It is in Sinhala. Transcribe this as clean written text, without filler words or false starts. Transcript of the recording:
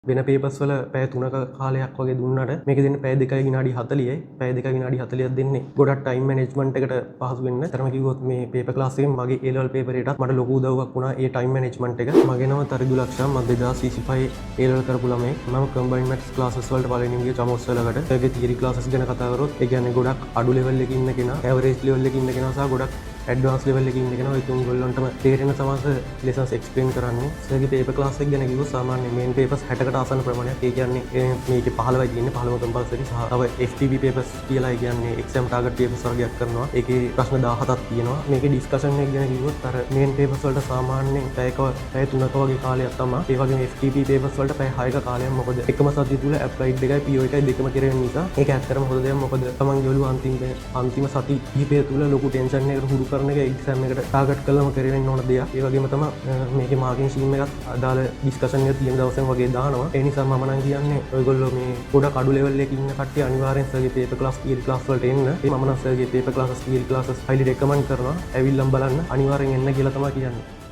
වෙන පේපර්ස් වල පැය 3ක කාලයක් වගේ දුන්නට මේක දෙන්නේ පැය 2යි විනාඩි 40යි. පැය 2යි විනාඩි 40ක් දෙන්නේ ගොඩක් ටයිම් මැනේජ්මන්ට් එකට පහසු වෙන්න. තරම කිව්වොත් මේ පේපර් ක්ලාස් එකෙන් මගේ A level paper එකටත් මට ලොකු උදව්වක් වුණා ඒ ටයිම් මැනේජ්මන්ට් එක. මගේ නම තරිදු ලක්ෂා. මම 2025 A level කරපු ළමයෙක්. මම කම්බයින් මැත්ස් ක්ලාසස් වලට පළවෙනිම ගියේ චමෝස් වලකට. ඒකේ තියරි ක්ලාසස් ගැන කතා කරොත්, ඒ කියන්නේ ගොඩක් අඩු ලෙවල් එකේ ඉන්න කෙනා, ඇවරේජ් ලෙවල් එකේ ඉන්න කෙනා සහ ගොඩක් ඇඩ්වාන්ස් ලෙවල් එකේ ඉන්න කෙනා, ඔය තුන් ගොල්ලන්ටම තේරෙන සමාස ලෙසන්ස් එක්ස්ප්ලේන් කරන්නේ. සර්ගේ පේපර් ක්ලාස් එක ගැන කිව්වොත් සාමාන්‍ය මේන් පේපර්ස් 60කට ආසන්න ප්‍රමාණයක්. ඒ කියන්නේ මේකේ 15යි තියෙන්නේ, 15 කම්පල්සරි සහ තව FTP papers කියලා, ඒ කියන්නේ එක්සෑම් ටාගට් පේපර්ස් වර්ගයක් කරනවා. ඒකේ ප්‍රශ්න 17ක් තියෙනවා. මේකේ ඩිස්කෂන් එක ගැන කිව්වොත් අර මේන් පේපර්ස් වලට සාමාන්‍යයෙන් පැයක පැය 3ක වගේ කාලයක් තමයි. ඒ වගේම FTP papers වලට පැය 6ක කාලයක්. මොකද එකම සතිය තුල ඇප්ලයිඩ් එකයි PO එකයි දෙකම කෙරෙන නිසා ඒක ඇත්තටම හොඳ දෙයක්. මොකද තමන්ගේ ඔළුව අන්තිම අන්තිම සති කිහිපය තුල ලොකු ටෙන්ෂන් එකකට හුරු කරන එක එක්සෑම් එකට ටාගට් කරලම කරවෙන්න ඕන දෙයක්. ඒ වගේම තමයි මේකේ මාකින් ස්කීම් එකත් අදාළ ඩිස්කෂන් එක තියෙන දවසෙන් වගේ දානවා. ඒ නිසා මම නම් කියන්නේ ඔයගොල්ලෝ මේ ගොඩක් අඩු ලෙවල් එකේ ඉන්න කට්ටිය අනිවාර්යෙන් සර්ගේ පේපර් ක්ලාස්, තියරි ක්ලාස් වලට එන්න. ඒ මම නම් සර්ගේ paper classes, theory classes highly recommend කරනවා. ඇවිල්ලම් බලන්න, අනිවාර්යෙන් එන්න කියලා තමයි කියන්නේ.